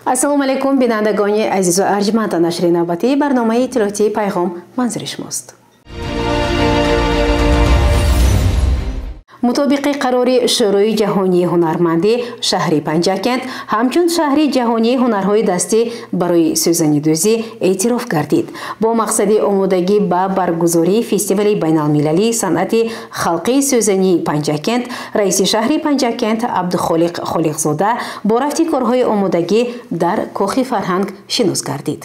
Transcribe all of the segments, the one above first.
Ассалому алайкум, бинандагони азизу арҷманд. Нашри навбатии барномаи иттилоотии Пайғом манзури шумост. Мутобиқи қарори Шӯрои ҷаҳонии ҳунармандӣ, шаҳри Панҷакент ҳамчун шаҳри ҷаҳонии ҳунарҳои дастӣ барои сӯзанидӯзӣ эътироф гардид. Бо мақсади омодагӣ ба баргузории фестивали байналмилалии санъати халқии сӯзании Панҷакент, раиси шаҳри Панҷакент Абдухолиқ Холиқзода бо рафти корҳои омодагӣ дар Кохи фарҳанг шинос гардид.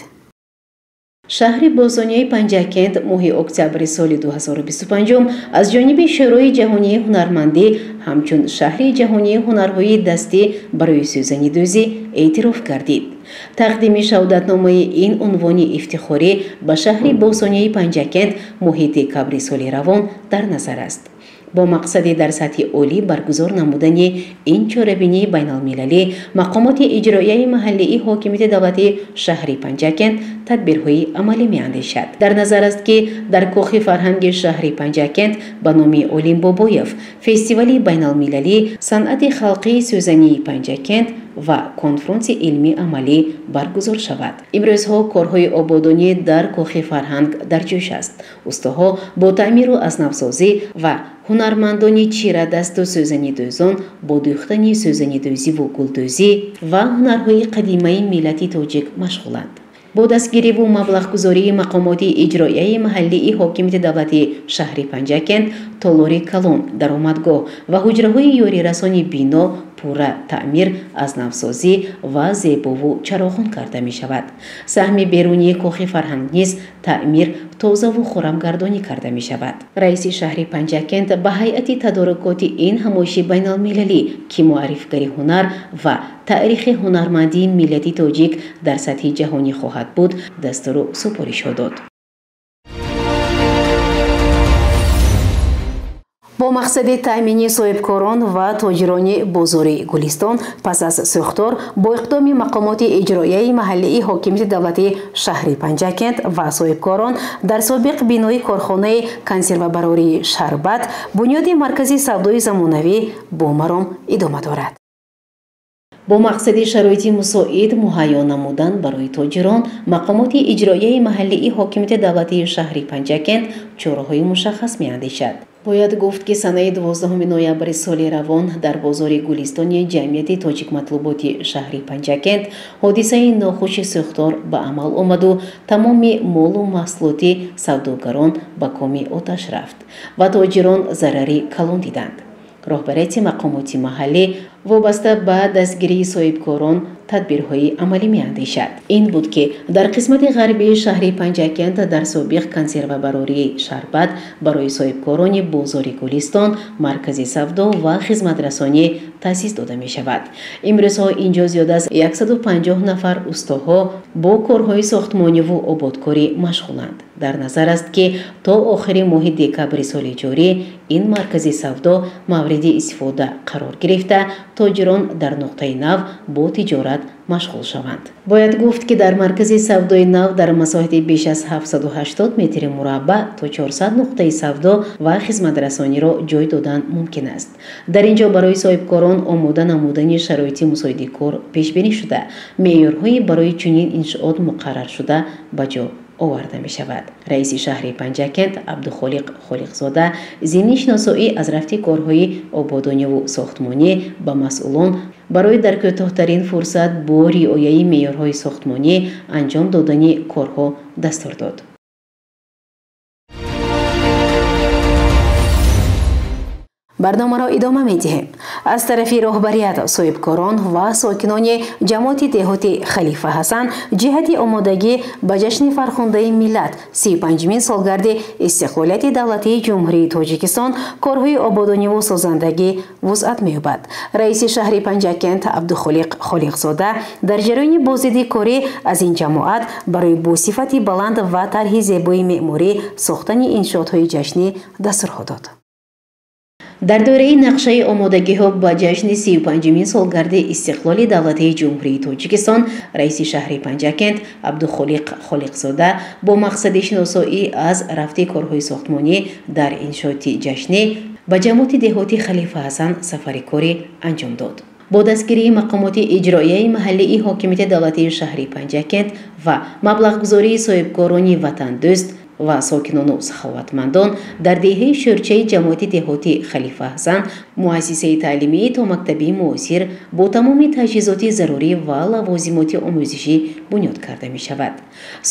Шаҳри бостонии Панҷакент моҳи октябри соли 2025 аз ҷониби Шӯрои ҷаҳонии ҳунармандӣ ҳамчун шаҳри ҷаҳонии ҳунарҳои дастӣ барои сӯзанидӯзӣ эътироф гардид. Тақдими шаҳодатномаи ин унвони ифтихорӣ ба шаҳри бостонии Панҷакент моҳи декабри соли равон дар назар аст. Бо мақсади дар сатҳи олӣ баргузор намудани ин чорабинии байналмилалӣ, мақомоти иҷроияи маҳаллии ҳокимияти давлатии шаҳри Панҷакент тадбирҳои амалӣ меандешад. Дар назар аст, ки дар Кохи фарҳанги шаҳри Панҷакент ба номи Олим Бобоев фестивали байналмилалии санъати халқии сӯзании Панҷакент ва конфронси илмӣ амалӣ баргузор шавад. Имрӯзҳо корҳои ободонӣ дар Кохи фарҳанг дар ҷӯш аст. Устоҳо бо таъмиру азнавсозӣ ва ҳунармандони чирадасту сӯзанидӯзон бо дӯхтани сӯзанидӯзиву гулдӯзӣ ва ҳунарҳои қадимаи миллати тоҷик машғуланд. Бо дастгириву маблағгузории мақомоти иҷроияи маҳаллии ҳокимияти давлатии шаҳри Панҷакент, толори калон, даромадгоҳ ва ҳуҷраҳои ёрирасони бино пурра таъмир, азнавсозӣ ва зебову чароғон карда мешавад. Саҳми берунии Кохи фарҳанг низ таъмир, тозаву хурамгардонӣ карда мешавад. Раиси шаҳри Панҷакент ба ҳайати тадорукоти ин ҳамоиши байналмилалӣ, ки муаррифгари ҳунар ва таърихи ҳунармандии миллати тоҷик дар сатҳи ҷаҳонӣ хоҳад буд, дастуру супоришҳо дод. Бо мақсади таъмини соҳибкорон ва тоҷирони бозори Гулистон пас аз сӯхтор, бо иқдоми мақомоти иҷроияи маҳаллии ҳокимияти давлатии шаҳри Панҷакент ва соҳибкорон дар собиқ бинои корхонаи консервабарории Шарбат бунёди маркази савдои замонавӣ бо маром идома дорад. Бо мақсади шароити мусоид муҳайё намудан барои тоҷирон, мақомоти иҷроияи маҳаллии ҳокимияти давлатии шаҳри Панҷакент чораҳои мушаххас меандешад. Бояд гуфт, ки санаи 12 ноябри соли равон дар бозори Гулистони ҷамъияти тоҷикматлуботи шаҳри Панҷакент ҳодисаи нохуши сӯхтор ба амал омаду тамоми молу маҳсулоти савдогарон ба коми оташ рафт ва тоҷирон зарари калон диданд. Роҳбарияти мақомоти маҳаллӣ вобаста ба дастгирии соҳибкорон тадбирҳои амалӣ меандешад. Ин буд, ки дар қисмати ғарбии шаҳри Панҷакент дар собиқ консервабарории Шарбат барои соҳибкорони бозори Гулистон маркази савдо ва хизматрасонӣ таъсис дода мешавад. Имрӯзҳо инҷо зиёд аз 150 нафар устоҳо бо корҳои сохтмониву ободкорӣ машғуланд. Дар назар аст, ки то охири моҳи декабри соли ҷорӣ ин маркази савдо мавриди истифода қарор гирифта, тоҷирон дар нуқтаи нав бо тиҷорат машғул шаванд. Бояд гуфт, ки дар маркази савдои нав дар масоҳати беш аз 780 метри мураббаъ то 400 нуқтаи савдо ва хизматрасониро ҷой додан мумкин аст. Дар ин ҷо барои соҳибкорон омода намудани шароити мусоиди кор пешбинӣ шуда, меъёрҳои барои чунин иншоот муқарраршуда ба ҷо оварда мешавад. Раиси шаҳри Панҷакент Абдухолиқ Холиқзода зимни шиносоӣ аз рафти корҳои ободониву сохтмонӣ ба масъулон барои дар кӯтоҳтарин фурсат бо риояи меъёрҳои сохтмонӣ анҷом додани корҳо дастур дод. Барномаро идома медиҳем. Аз тарафи роҳбарият, соҳибкорон ва сокинони ҷамоати деҳоти Халифа Ҳасан ҷиҳати омодагӣ ба ҷашни фархундаи миллат, 35-мин солгарди истиқлолияти давлатии Ҷумҳурии Тоҷикистон корҳои ободониву созандагӣ вусъат меёбад. Раиси шаҳри Панҷакент Абдухолиқ Холиқзода дар ҷараёни боздиди корӣ аз ин ҷамоат барои бо сифати баланд ва тарҳи зебои меъморӣ сохтани иншоотҳои ҷашнӣ дастурҳо дод. Дар доираи нақшаи омодагиҳо ба ҷашни 35-мин солгарди истиқлоли давлатии Ҷумҳурии Тоҷикистон, раиси шаҳри Панҷакент Абдухолиқ Холиқзода бо мақсади шиносоӣ аз рафти корҳои сохтмонӣ дар иншооти ҷашнӣ ба ҷамоати деҳоти Халифа Ҳасан сафари корӣ анҷом дод. Бо дастгирии мақомоти иҷроияи маҳаллии ҳокимияти давлатии шаҳри Панҷакент ва маблағгузории соҳибкорони ватандӯст ва сокинону саховатмандон дар деҳаи Шӯрчаи ҷамоати деҳоти Халифа Ҳасан муассисаи таълимии томактабии муосир бо тамоми таҷҳизоти зарурӣ ва лавозимоти омӯзишӣ бунёд карда мешавад.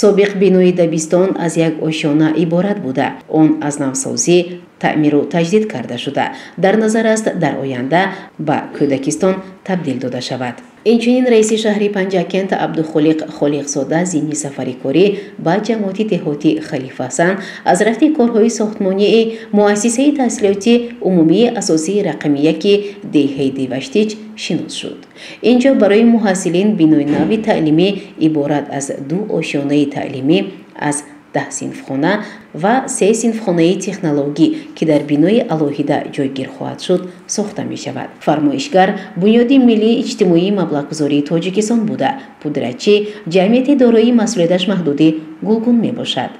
Собиқ бинои дабистон аз як ошёна иборат буда, он аз навсозӣ, таъмиру таҷдид карда шуда, дар назар аст дар оянда ба кӯдакистон табдил дода шавад. Инчунин раиси шаҳри Панҷакент Абдухолиқ Холиқзода зимни сафари корӣ ба ҷамоати деҳоти Халифа Ҳасан аз рафти корҳои сохтмонии муассисаи таҳсилоти умумии асосии рақами яки деҳаи Деваштич шинос шуд. Инҷо барои муҳассилин бинои нави таълимӣ иборат аз ду ошёнаи таълимӣ, аз 10 синфхона ва 3 синфхонаи технологӣ, ки дар бинои алоҳида ҷойгир хоҳад шуд, сохта мешавад. Фармоишгар Бунёди миллии иҷтимоии маблағгузории Тоҷикистон буда, пудрачи ҷамъияти дорои масъулияташ маҳдуди Гулгун мебошад.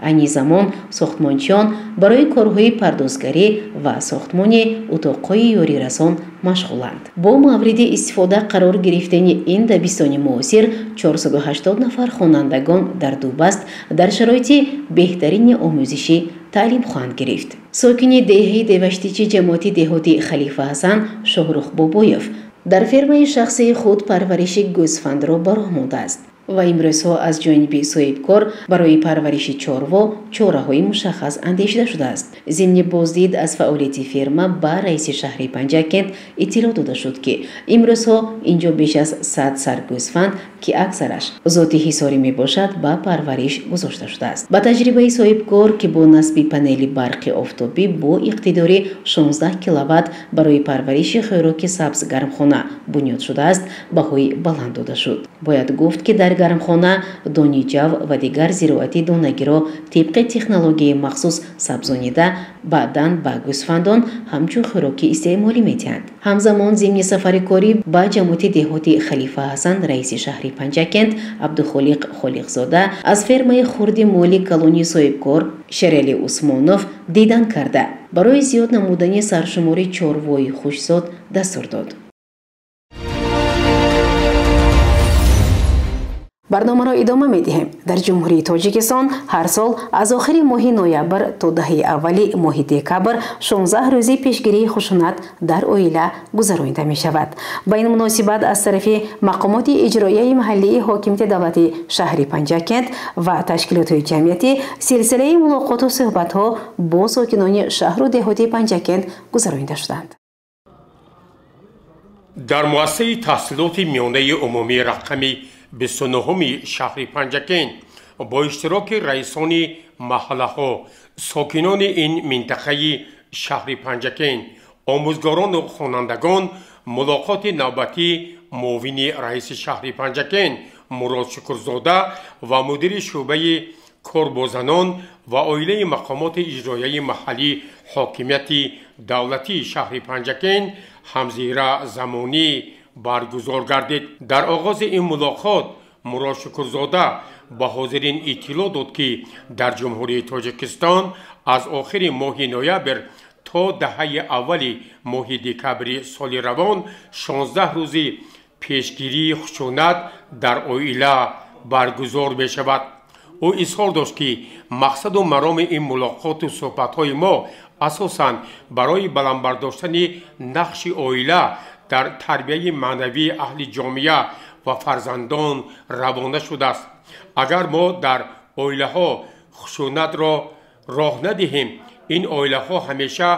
Айни замон сохтмончиён барои корҳои пардозгарӣ ва сохтмони утоқҳои ёрирасон машғуланд. Бо мавриди истифода қарор гирифтани ин дабистони муосир 480 нафар хонандагон дар ду баст дар шароити беҳтарини омӯзишӣ таълим хоҳанд гирифт. Сокини деҳаи Деваштичи ҷамоати деҳоти Халифа Ҳасан Шоҳрух Бобоев дар фермаи шахсии худ парвариши гӯсфандро ба роҳ мондааст ва имрӯзҳо аз ҷониби соҳибкор барои парвариши чорво чораҳои мушаххас андешида шудааст. Зимни боздид аз фаъолияти ферма ба раиси шаҳри Панҷакент иттилоъ дода шуд, ки имрӯзҳо инҷо беш аз 100 сар гӯсфанд, ки аксараш зоти ҳисорӣ мебошад, ба парвариш гузошта шудааст. Ба таҷрибаи соҳибкор, ки бо насби панели барқи офтобӣ бо иқтидори 16 киловатт барои парвариши хӯроки сабз гармхона бунёд шудааст, баҳои баланд дода шуд. Бояд гуфт, ки дар гармхона дони ҷав ва дигар зироати донагиро тибқи технологияи махсус сабзонида, баъдан ба гӯсфандон ҳамчун хӯроки истеъмолӣ медиҳанд. Ҳамзамон зимни сафари корӣ ба ҷамоати деҳоти Халифа Ҳасан раиси шаҳри Панҷакент Абдухолиқ Холиқзода аз фермаи хурди моли калони соҳибкор Шерали Усмонов дидан карда, барои зиёд намудани саршумори чорвои хушзод дастур дод. Барномаро идома медиҳем. Дар Ҷумҳурии Тоҷикистон ҳар сол аз охири моҳи ноябр то даҳаи аввали моҳи декабр 16 рӯзи пешгирии хушунат дар оила гузаронида мешавад. Ба ин муносибат аз тарафи мақомоти иҷроияи маҳаллии ҳокимияти давлатии шаҳри Панҷакент ва ташкилотҳои ҷамъиятӣ силсилаи мулоқоту суҳбатҳо бо сокинони шаҳру деҳоти Панҷакент гузаронида шуданд. Дар муассисаи таҳсилоти миёнаи умумии рақами 29-уми шаҳри Панҷакент бо иштироки раисони маҳаллаҳо, сокинони ин минтақаи шаҳри Панҷакент, омӯзгорону хонандагон мулоқоти навбатии муовини раиси шаҳри Панҷакент Мурод Шукрзода ва мудири шӯъбаи кор бо занон ва оилаи мақомоти иҷроияи маҳаллии ҳокимияти давлатии шаҳри Панҷакент Ҳамзира Замонӣ баргузор гардид. Дар оғози ин мулоқот Мурод Шукрзода ба ҳозирин иттилоъ дод, ки дар Ҷумҳурии Тоҷикистон аз охири моҳи ноябр то даҳаи аввали моҳи декабри соли равон 16 рӯзи пешгирии хушунат дар оила баргузор мешавад. Ӯ изҳор дошт, ки мақсаду мароми ин мулоқоту суҳбатҳои мо асосан барои баланд бардоштани нақши оила дар тарбияи маънавии аҳли ҷомеа ва фарзандон равона шудааст. Агар мо дар оилаҳо хушунатро роҳ надиҳем, ин оилаҳо ҳамеша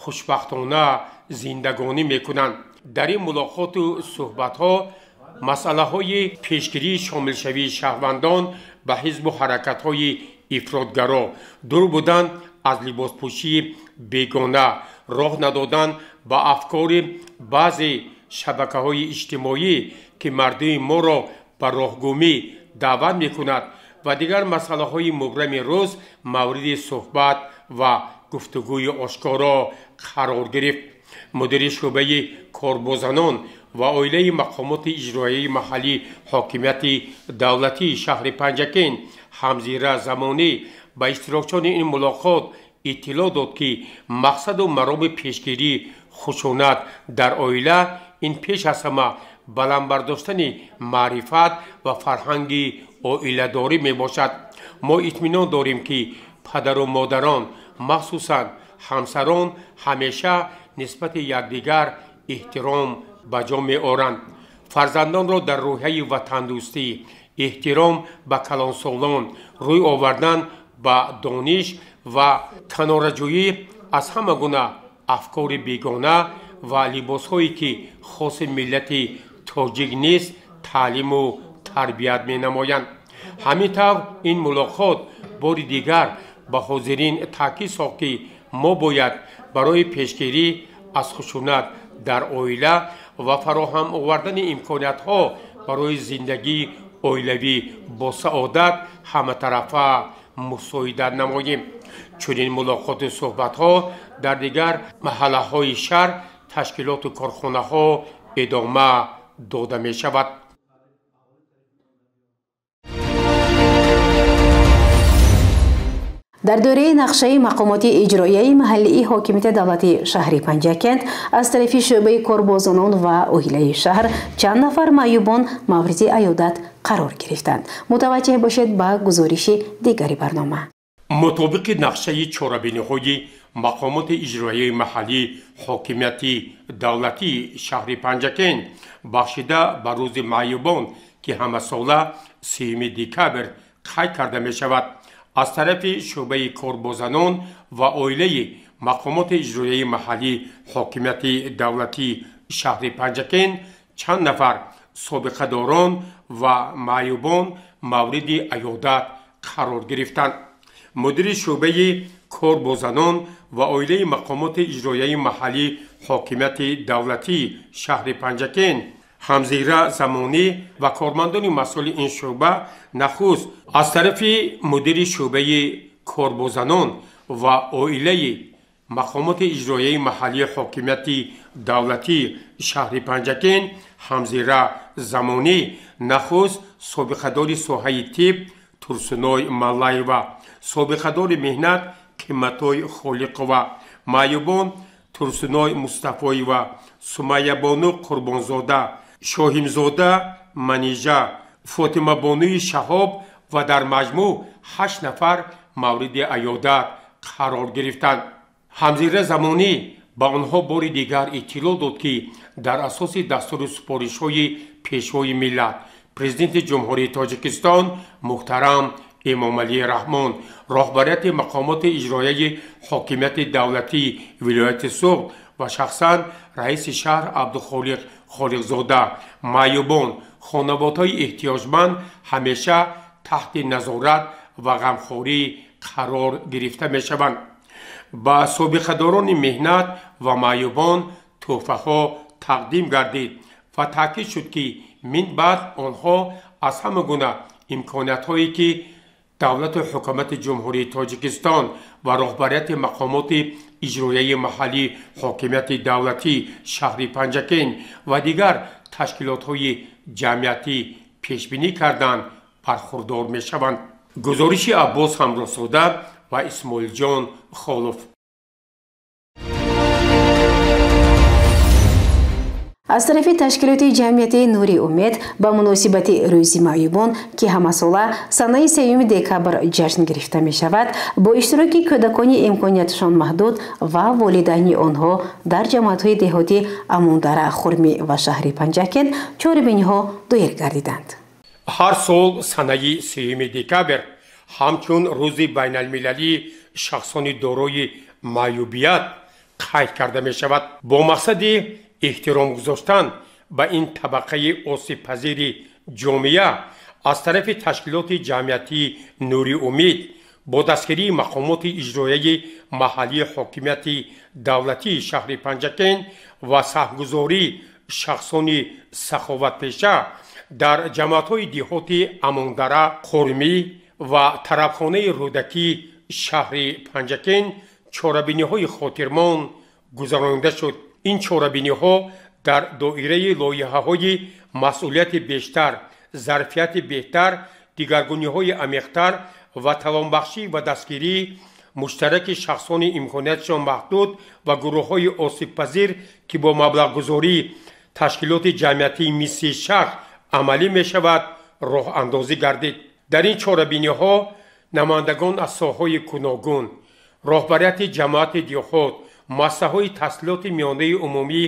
хушбахтона зиндагонӣ мекунанд. Дар ин мулоқоту суҳбатҳо масъалаҳои пешгирии шомилшавии шаҳрвандон ба ҳизбу ҳаракатҳои ифротгаро, дур будан аз либоспӯшии бегона, роҳ надодан ба афкори баъзе шабакаҳои иҷтимоӣ, ки мардуми моро ба роҳгумӣ даъват мекунад ва дигар масъалаҳои мубрами рӯз мавриди суҳбат ва гуфтугӯи ошкоро қарор гирифт. Мудири шӯъбаи кор бо занон ва оилаи мақомоти иҷроияи маҳаллии ҳокимияти давлатии шаҳри Панҷакент Ҳамзира Замонӣ ба иштирокчиёни ин мулоқот иттилоъ дод, ки мақсаду мароми пешгирии хушунат дар оила Ин пеш аз ҳама баланд бардоштани маърифат ва фарҳанги оиладорӣ мебошад. Мо итминон дорем, ки падару модарон, махсусан ҳамсарон, ҳамеша нисбати якдигар эҳтиром ба ҷо меоранд. Фарзандонро дар рӯҳияи ватандӯстӣ, эҳтиром ба калонсолон, рӯй овардан ба дониш ва канораҷӯӣ аз ҳама гуна афкори бегона ва либосҳое, ки хоси миллати тоҷик нест, таълиму тарбият менамоянд. Ҳамин тавр, ин мулоқот бори дигар ба ҳозирин таъкид сохт, ки мо бояд барои пешгирӣ аз хушунат дар оила ва фароҳам овардани имкониятҳо барои зиндагии оилавӣ бо саодат ҳаматарафа мусоидат намоем. Чунин мулоқоту суҳбатҳо дар дигар маҳаллаҳои шаҳр, ташкилоту корхонаҳо идома дода мешавад. Дар доираи нақшаи мақомоти иҷроияи маҳаллии ҳокимияти давлатии шаҳри Панҷакент аз тарафи шӯъбаи корбозонон ва оилаи шаҳр чанд нафар маъюбон мавриди аёдат қарор гирифтанд. Мутаваҷҷеҳ бошед ба гузориши дигари барнома. Мутобиқи нақшаи чорабиниҳои мақомоти иҷроияи маҳаллии ҳокимияти давлатии шаҳри Панҷакент бахшида ба рӯзи маъюбон, ки ҳамасола 3 декабр қайд карда мешавад, аз тарафи шӯъбаи корбозанон ва оилаи мақомоти иҷроияи маҳаллии ҳокимияти давлатии шаҳри Панҷакент чанд нафар собиқадорон ва маъюбон мавриди аёдат қарор гирифтанд. Мудири шӯъбаи корбозанон ва оилаи мақомоти иҷроияи маҳаллии ҳокимияти давлатии шаҳри Панҷакент Ҳамзира Замонӣ ва кормандони масъули ин шӯъба нахуст аз тарафи мудири шӯъбаи корбозанон ва оилаи мақомоти иҷроияи маҳаллии ҳокимияти давлатии шаҳри Панҷакент Ҳамзира Замонӣ нахуст собиқадори соҳаи тиб Турсуной Маллаева, собиқадори меҳнат Қиматой Холиқова, маъюбон Турсуной Мустафоева, Сумайябону Қурбонзода, Шоҳимзода Манижа, Фотимабонуи Шаҳоб ва дар маҷмӯъ 8 нафар мавриди аёдат қарор гирифтанд. Ҳамзира Замонӣ ба онҳо бори дигар иттилоъ дод, ки дар асоси дастуру супоришҳои Пешвои миллат, Президенти Ҷумҳурии Тоҷикистон муҳтарам Эмомалӣ Раҳмон, роҳбарияти мақомоти иҷроияи ҳокимияти давлатии вилояти Суғд ва шахсан раиси шаҳр Абдухолиқ Холиқзода, маъюбон, хонаводаҳои эҳтиёҷманд ҳамеша таҳти назорат ва ғамхорӣ қарор гирифта мешаванд. Ба собиқадорони меҳнат ва маъюбон тӯҳфаҳо тақдим гардид ва таъкид шуд, ки мин баъд онҳо аз ҳама гуна имкониятҳое, ки давлату ҳукумати Ҷумҳурии Тоҷикистон ва роҳбарияти мақомоти иҷроияи маҳаллии ҳокимияти давлатии шаҳри Панҷакент ва дигар ташкилотҳои ҷамъиятӣ пешбинӣ карданд, бархурдор мешаванд. Гузориши Аббос Ҳамроҳзода ва Исмоилҷон Холов. Аз тарафи ташкилоти ҷамъиятии Нури Умед ба муносибати рӯзи маъюбон, ки ҳамасола санаи 3 декабр ҷашн гирифта мешавад, бо иштироки кӯдакони имкониятшон маҳдуд ва волидайни онҳо дар ҷамоатҳои деҳоти Амондара, Хурмӣ ва шаҳри Панҷакент чорабиниҳо доир гардиданд. Ҳар сол санаи 3 декабр ҳамчун рӯзи байналмилалии шахсони дорои маъюбият қайд карда мешавад. Бо мақсади эҳтиром гузоштан ба ин табақаи осебпазири ҷомеа аз тарафи ташкилоти ҷамъиятии Нури Умид бо дастгирии мақомоти иҷроияи маҳаллии ҳокимияти давлатии шаҳри Панҷакент ва саҳмгузории шахсони саховатпеша дар ҷамоатҳои деҳоти Амондара, Хурмӣ ва тарабхонаи Рӯдакӣ шаҳри Панҷакент чорабиниҳои хотирмон гузаронида шуд. Ин чорабиниҳо дар доираи лоиҳаҳои масъулияти бештар, зарфияти беҳтар, дигаргуниҳои амиқтар ва тавонбахшӣ ва дастгирии муштараки шахсони имкониятшон маҳдуд ва гурӯҳҳои осебпазир, ки бо маблағгузории ташкилоти ҷамъиятии Миссии Шарқ амалӣ мешавад, роҳандозӣ гардид. Дар ин чорабиниҳо намояндагон аз соҳаҳои гуногун, роҳбарияти ҷамоати деҳот, муассисаҳои таҳсилоти миёнаи умумӣ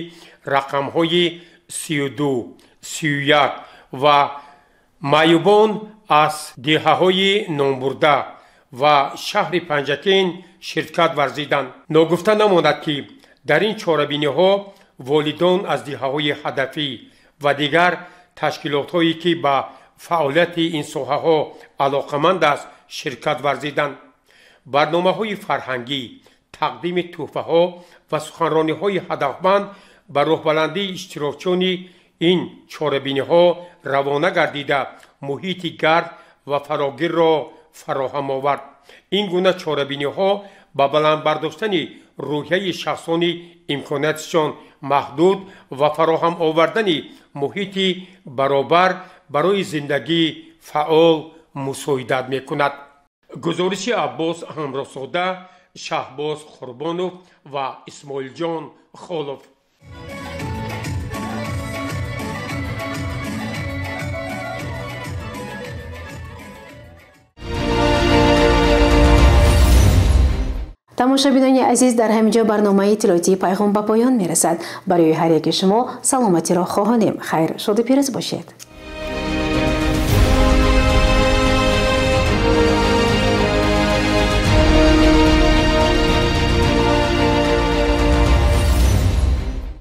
рақамҳои 32, 31 ва маъюбон аз деҳаҳои номбурда ва шаҳри Панҷакент ширкат варзиданд. Ногуфта намонад, ки дар ин чорабиниҳо волидон аз деҳаҳои ҳадафӣ ва дигар ташкилотҳое, ки ба фаъолияти ин соҳаҳо алоқаманд аст, ширкат варзиданд. Барномаҳои фарҳангӣ, тақдими тӯҳфаҳо ва суханрониҳои ҳадафманд ба рӯҳбаландии иштирокчиёни ин чорабиниҳо равона гардида, муҳити гарм ва фарогирро фароҳам овард. Ин гуна чорабиниҳо ба баланд бардоштани рӯҳияи шахсони имкониятшон маҳдуд ва фароҳам овардани муҳити баробар барои зиндагии фаъол мусоидат мекунад. Гузориши Аббос Ҳамроҳзода, Шаҳбоз Қурбонов ва Исмоилҷон Холов. Тамошобинони азиз, дар ҳамин ҷо барномаи иттилоотии Пайғом ба поён мерасад. Барои ҳар яки шумо саломатиро хоҳонем. Хайр, шоду пирӯз бошед.